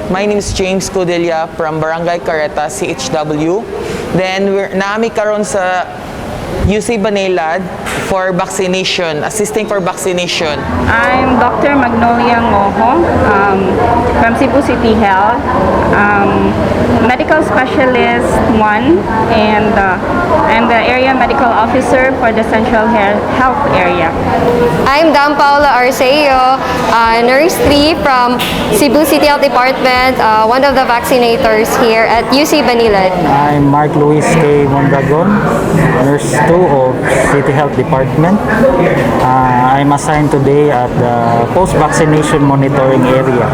My name is James Codilla from Barangay Carreta, CHW. Then we're naa mi karon sa UC Banilad for vaccination, assisting for vaccination. I'm Dr. Magnolia Ngoho from Cebu City Health, medical specialist 1, and I'm the area medical officer for the Central Health Area. I'm Dan Paula Arceo, Nurse 3 from Cebu City Health Department, one of the vaccinators here at UC Banilad. I'm Mark Luis K. Mondragon, Nurse 2 of City Health Department. I'm assigned today at the post-vaccination monitoring area.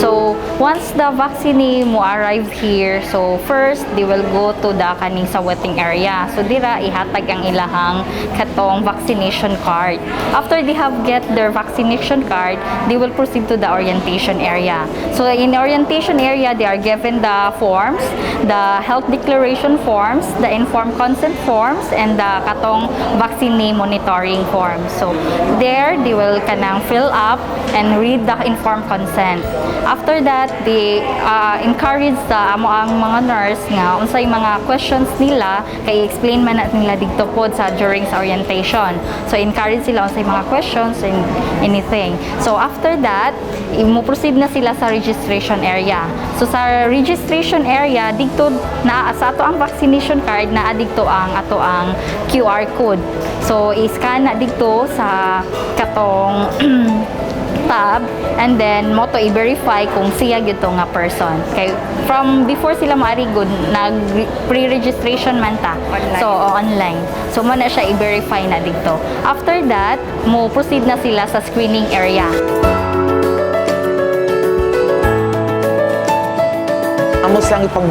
So, once the vaccinee mo arrive here, so first, they will go to the kaning sa waiting area. So, dira, ihatag ang ilahang katong vaccination card. After they have get their vaccination card, they will proceed to the orientation area. So, in the orientation area, they are given the forms, the health declaration forms, the informed consent forms, and the katong vaccinee monitoring forms. So, there, they will kanang fill up and read the informed consent. After that, they encourage sa amo ang mga nurse nga unsay mga questions nila kay explain man na nila didto pod sa during sa orientation. So encourage sila unsay mga questions and anything. So after that, mo proceed na sila sa registration area. So sa registration area didto na sa ato ang vaccination card, naa didto ang ato ang QR code. So i-scan na didto sa katong tab and then mo to i-verify kung siya gyud to nga person. Kay from before sila maari gud, nag pre-registration man ta. Online. So online. So mo na siya i-verify na didto. After that, mo proceed na sila sa screening area. Amo silang ipang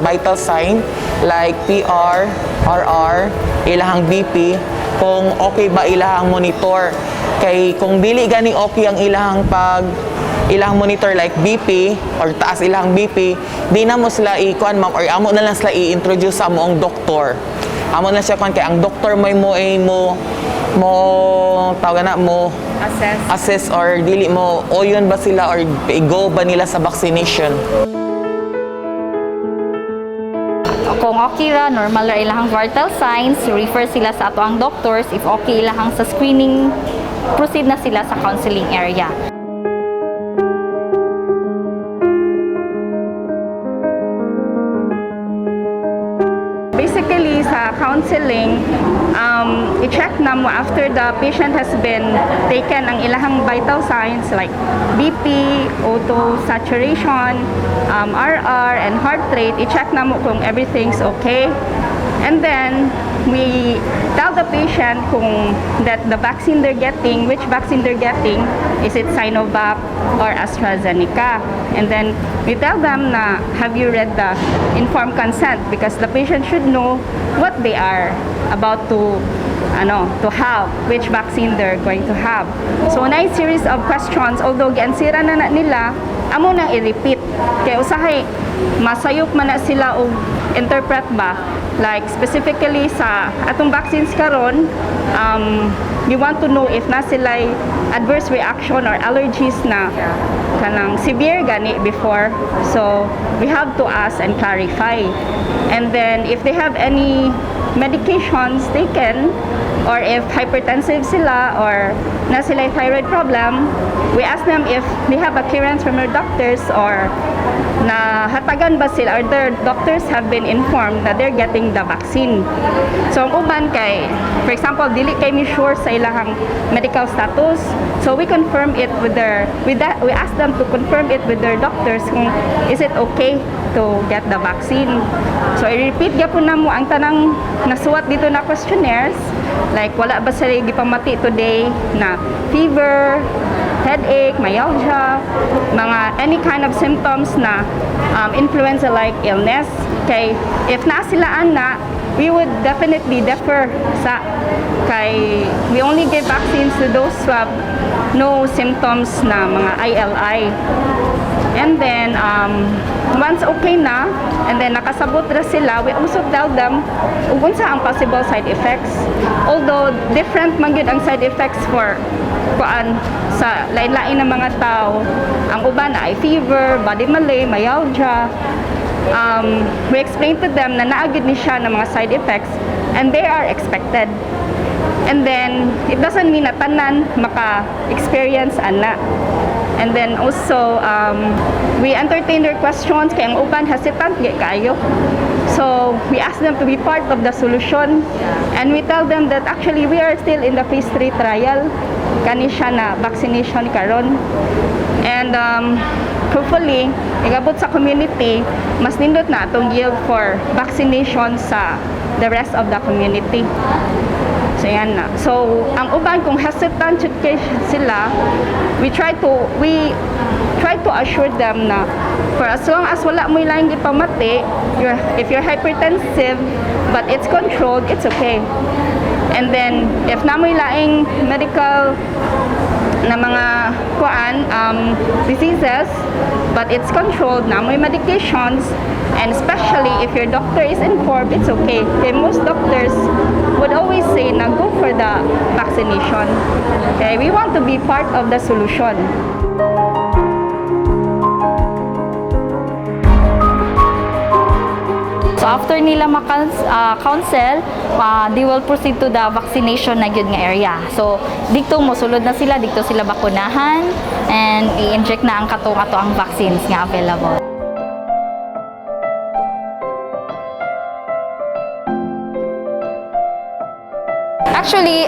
vital sign like PR, RR, ilahang BP, kung okay ba ilahang monitor. Kay kung dili gani okay ang ilahang monitor like BP or taas ilahang BP, di na mo sila i-kuan, ma'am, or amo na lang sila i-introduce sa amoong doktor. Amo na siya kuan kay ang doktor may mo ay mo mo tawag na mo Assess. Assess or dili mo oyon ba sila or i-go ba nila sa vaccination. Kung okay ra, normal ra ilahang vital signs, refer sila sa ato ang doctors. If okay ilahang sa screening, proceed na sila sa counseling area. Basically, sa counseling, i-check na mo after the patient has been taken ang ilahang vital signs like BP, O2 saturation, RR, and heart rate, i-check na mo kung everything's okay. And then, we tell the patient kung that the vaccine they're getting, which vaccine they're getting, is it Sinovac or AstraZeneca? And then we tell them na, have you read the informed consent? Because the patient should know what they are about to ano, to have, which vaccine they're going to have. So, nine series of questions, although giansira na na nila, amo nang i-repeat. Kaya usahay, masayop man na sila og interpret ba. Like, specifically sa atong vaccines karon, you want to know if na sila adverse reaction or allergies na kanang severe gani before. So, we have to ask and clarify. And then, if they have any medications taken or if hypertensive sila or naa sila thyroid problem. We ask them if they have a clearance from their doctors or na hatagan ba sila or their doctors have been informed that they're getting the vaccine. So ang uban kay, for example, dili kay mi sure sa ilahang medical status. So we confirm it with their with that we ask them to confirm it with their doctors kung is it okay to get the vaccine. So i-repeat gyapon namo ang tanang nasuwat didto na questionnaires, like wala ba sila gipamati today na fever, headache, myalgia, mga any kind of symptoms na influenza-like illness. Kay if naa sila ana, we would definitely defer sa kay we only give vaccines to those who have no symptoms na mga ILI. And then, once okay na, and then nakasabot ra sila, we also tell them ug unsa ang possible side effects. Although, different man gyud ang side effects for kuan sa lain-lain na mga tao. Ang uban ay fever, body malaise, myalgia. We explain to them na naa gyud ni siya ng mga side effects and they are expected. And then, it doesn't mean na tanan maka-experience ana. And then also, we entertain their questions kay ang uban hesitant gyud kaayo. So, we ask them to be part of the solution. And we tell them that actually we are still in the phase 3 trial. Kani siya na vaccination karon. And hopefully, igabot sa community, mas nindot na atong yield for vaccination sa the rest of the community. So yan na. So ang uban kung hesitant jud kay sila, we try to assure them na for as long as wala mo laing gipamati, if you're hypertensive but it's controlled, it's okay. And then if naa moy laing medical na mga kuan diseases but it's controlled, naa moy medications, and especially if your doctor is informed, it's okay. Okay, most doctors would always say na go for the vaccination. Okay, we want to be part of the solution. So after nila ma-counsel, they will proceed to the vaccination na gyud nga area. So didto mosulod na sila, didto sila bakunahan and i-inject na ang katong ato ang vaccines nga available. Actually,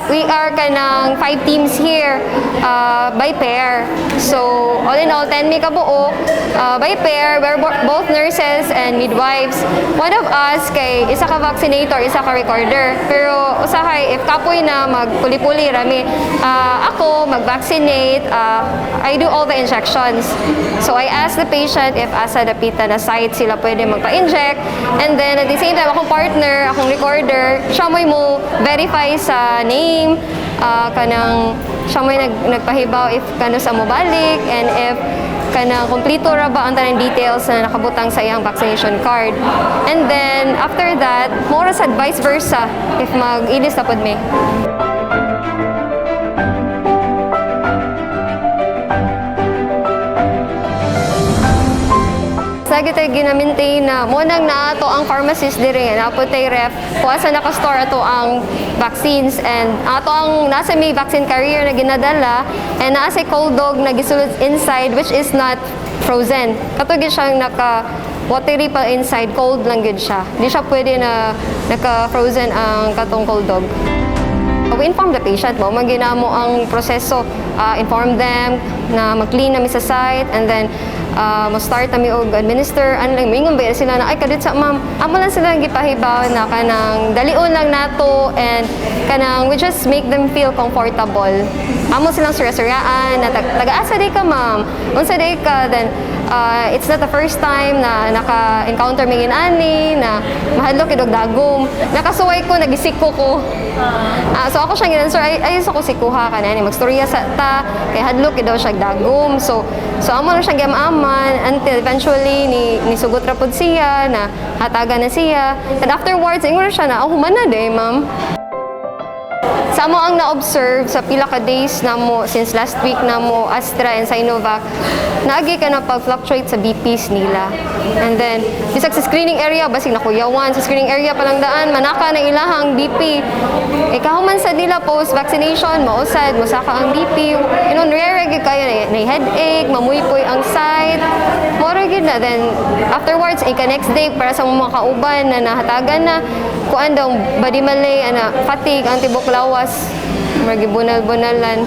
we are kanang five teams here by pair. So, all in all, 10 mi kabuok by pair. We're both nurses and midwives. One of us kay isa ka vaccinator, isa ka recorder. Pero usahay, if kapoy na magpuli-puli rami, ako mag-vaccinate, I do all the injections. So, I ask the patient if asa dapita na site sila pwede magpa-inject. And then, at the same time, akong partner, akong recorder, siya mo'y mo verify sa name, kanang siya mo'y nagpahibaw if kanus-a mo balik and if kanang kompleto ra ba ang tanang details na nakabutang sa iyang vaccination card. And then, after that, more sad vice versa if mag-ilis na pod mi. Lagi tayo gina-maintain na mo nang naato ang pharmacist dire, naa pod tay ref kung asa naka-store ato ang vaccines and ato ang nasa may vaccine carrier na ginadala and naa say cold dog na gisulod inside which is not frozen. Kato gyud siyang naka watery pa inside, cold lang gyud siya. Di siya pwede na naka-frozen ang katong cold dog. We inform the patient mo, ginamo ang proseso, inform them na mag-clean na mi sa site and then mo-start na mi og administer, ano lang, mingon ba sila na, "Ay, kadiyot sa, ma'am." Amo lang sila gipahibaw na kanang dalion lang nato and kanang we just make them feel comfortable. Amo silang surya-suryaan na taga-asa diay ka, ma'am, unsa diay ka, then it's not the first time na naka-encounter mi ani na mahadlok og dagom. Nakasuway ko, nagisiko ko. Ah, so ako siyang ginanswer, ay, ay sa ko sikuha ka na, magstorya sa ta, kay hadlok daw siya dagom. So amo lang siyang giam-aman until eventually ni sugot ra pod siya na hatagan na siya. And afterwards, ingon siya na, "Oh, human na diay, ma'am." Sa Sa amo ang na-observe sa pila ka days na mo since last week na mo Astra and Sinovac, naagi ka na pag-fluctuate sa BPs nila. And then, bisag sa screening area, basig nakuyawan, sa screening area palang daan, manaka na ilahang BP. Eh, kahuman sa nila post-vaccination, mausad, musaka ang BP. Rare gyud kayo na headache, mamuypoy ang site. Mora gyud na. Then, afterwards, ika next day, para sa mga kauban na nahatagan na, kuan daw, body malaise, ana, fatigue, ang tibok lawas, murag bunal-bunalan.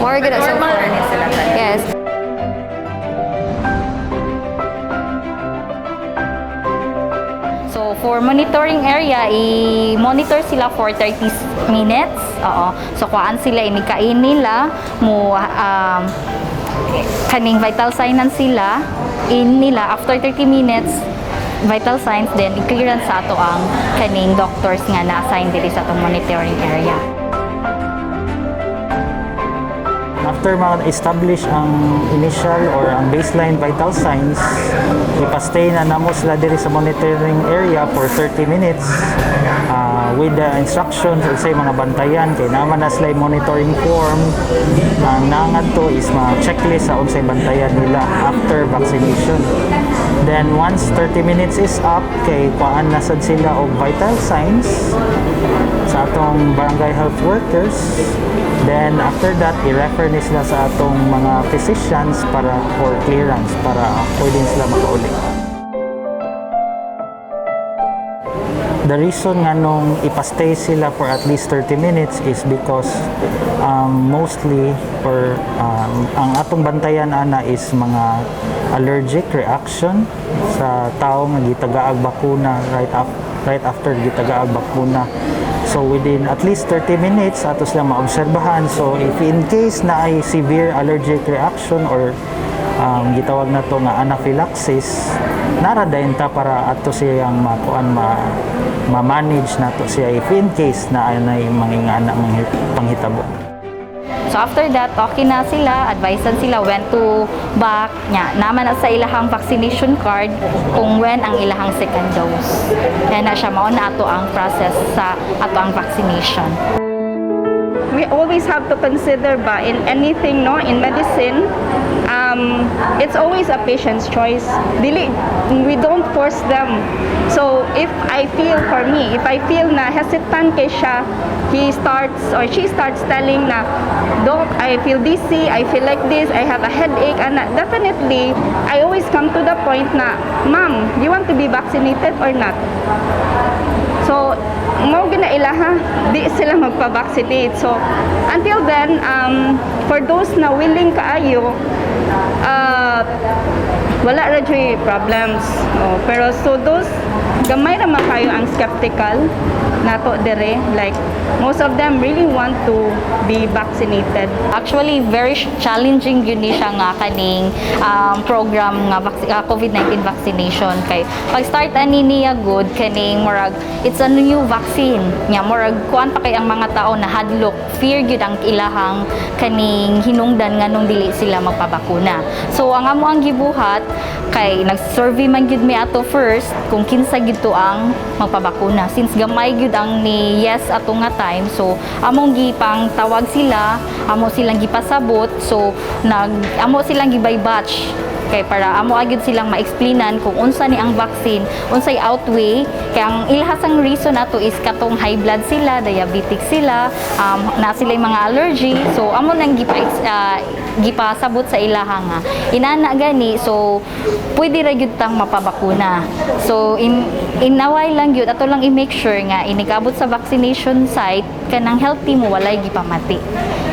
More gyud na so Normal far. ra ni sila tanan. Yes. So for monitoring area, i-monitor sila for 30 minutes. Oo. So kuan sila inikain nila mo kaning vital sign sila in nila after 30 minutes vital signs, then i-clearance sa ato ang kaning doctors nga na-assign diri sa atong monitoring area. After ma-establish ang initial or ang baseline vital signs, ipastay na namo sila diri sa monitoring area for 30 minutes with the instructions say mga bantayan kay naman na sila yung monitoring form. Ang naangad to is mga checklist sa unsay bantayan nila after vaccination. Then once 30 minutes is up, kay kuan na sad sila og vital signs sa atong barangay health workers. Then after that, i-refer ni sila sa atong mga physicians para for clearance para pwede sila makauli. The reason nga nung ipastay sila for at least 30 minutes is because mostly or ang atong bantayan ana is mga allergic reaction sa tao nga gitagaag bakuna right after gitagaag bakuna. So within at least 30 minutes ato sila maobserbahan. So if in case na ay severe allergic reaction or gitawag na to nga anaphylaxis, nara dayon ta para ato siyang makuan, ma ma-manage nato siya if in case na anay mga ana panghitabo. So after that, okay na sila, advisean sila when to back nya. Naman na sa ilahang vaccination card kung when ang ilahang second dose. Kaya na siya mao na ato ang process sa ato ang vaccination. We always have to consider ba in anything, no, in medicine, it's always a patient's choice. Dili, we don't force them. So if I feel, for me, if I feel na hesitant kay siya, he starts or she starts telling na, "Doc, I feel dizzy, I feel like this, I have a headache," and definitely I always come to the point na, "Ma'am, you want to be vaccinated or not?" So, mao gina ilaha, di sila magpa-vaccinate. So, until then, for those na willing kaayo, wala ra juy problems. Oh, pero so those gamay ra man kayo ang skeptical nato dire, like most of them really want to be vaccinated. Actually, very challenging yun ni siya nga kaning program nga COVID-19 vaccination kay pag start ani niya good kaning murag it's a new vaccine nya, murag kuan pa kay ang mga tao na hadlok, fear gyud ang ilahang kaning hinungdan nganong dili sila magpabakuna. So ang amo ang gibuhat kay nag-survey man gyud mi ato first kung kinsa gyud to ang magpabakuna, since gamay gyud ang ni yes ato nga time. So among gipang tawag sila, amo silang gipasabot. So nag amo silang gibay batch kay para amo agad silang ma-explainan kung unsa ni ang vaccine, unsay outweigh, kay ang ilahasang reason ato is katong high blood sila, diabetic sila, na sila mga allergy. So amo nang gipasabot sa ilaha nga inana gani, so pwede ra gyud tang mapabakuna. So in a while lang gyud ato lang i-make sure nga inikabot sa vaccination site kanang healthy mo, walay gipamati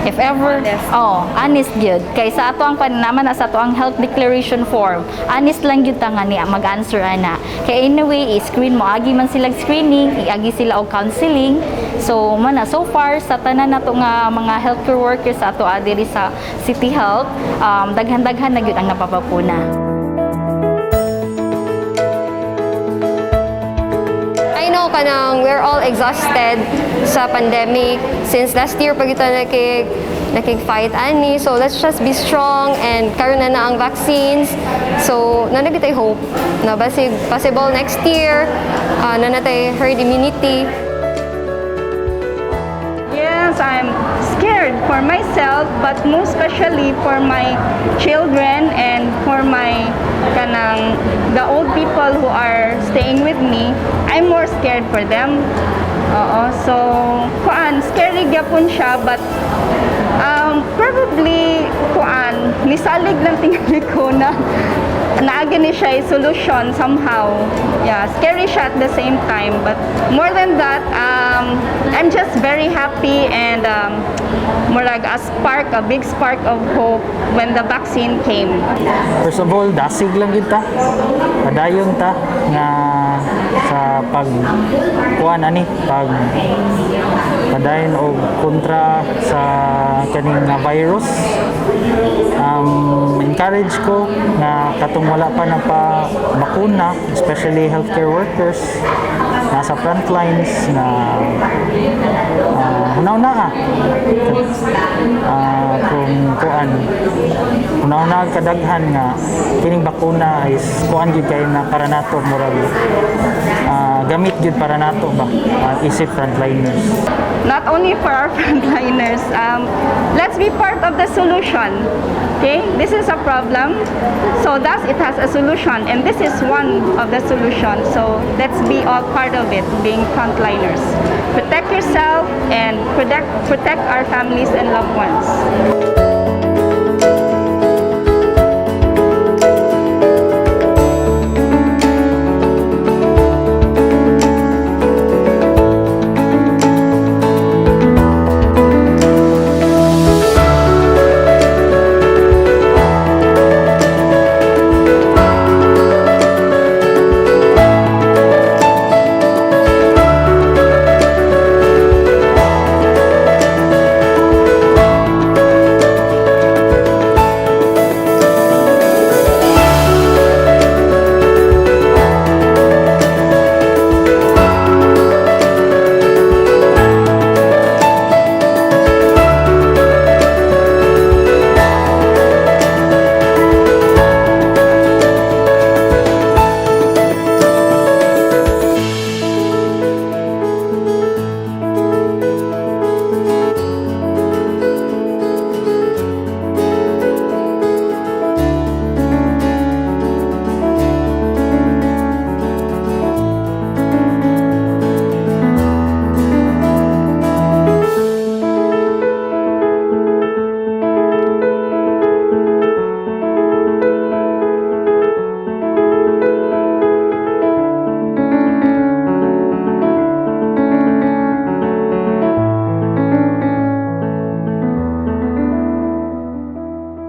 if ever. Honest. Oh, honest gyud. Kay sa ato ang pananaman na sa ato ang health declaration form, honest lang gyud ta nga ni mag-answer ana. Kay anyway, i-screen mo agi man sila screening, iagi sila og counseling. So man na so far sa tanan nato nga mga healthcare workers sa ato diri sa City Health, daghan-daghan na gyud ang napabakuna. I know kanang we're all exhausted sa pandemic since last year pag ito nakig fight ani. So let's just be strong and karon na na ang vaccines, so naa na kitay hope na basig possible next year na natay herd immunity. Yes, I'm scared for myself, but most especially for my children and for my kanang the old people who are staying with me. I'm more scared for them. Oo, so kuan, scary gyapon siya, but probably kuan, nisalig lang tingali ko na naa gyud ni siya solution somehow. Yeah, scary siya at the same time. But more than that, I'm just very happy and murag a spark, a big spark of hope when the vaccine came. First of all, dasig lang gyud ta. Padayon ta nga sa pag kuan ani, pag padayon og kontra sa kaning nga virus. Encourage ko nga katong wala pa na pa bakuna, especially healthcare workers nasa front lines na hunaw na kung kuan, hunaw na kadaghan nga kining bakuna is kuan gyud kay na para nato, murag gamit gyud para nato ba, isip frontliners. Not only for our frontliners, let's be part of the solution. Okay, this is a problem, so thus it has a solution, and this is one of the solutions. So let's be all part of it, being frontliners. Protect yourself and protect our families and loved ones.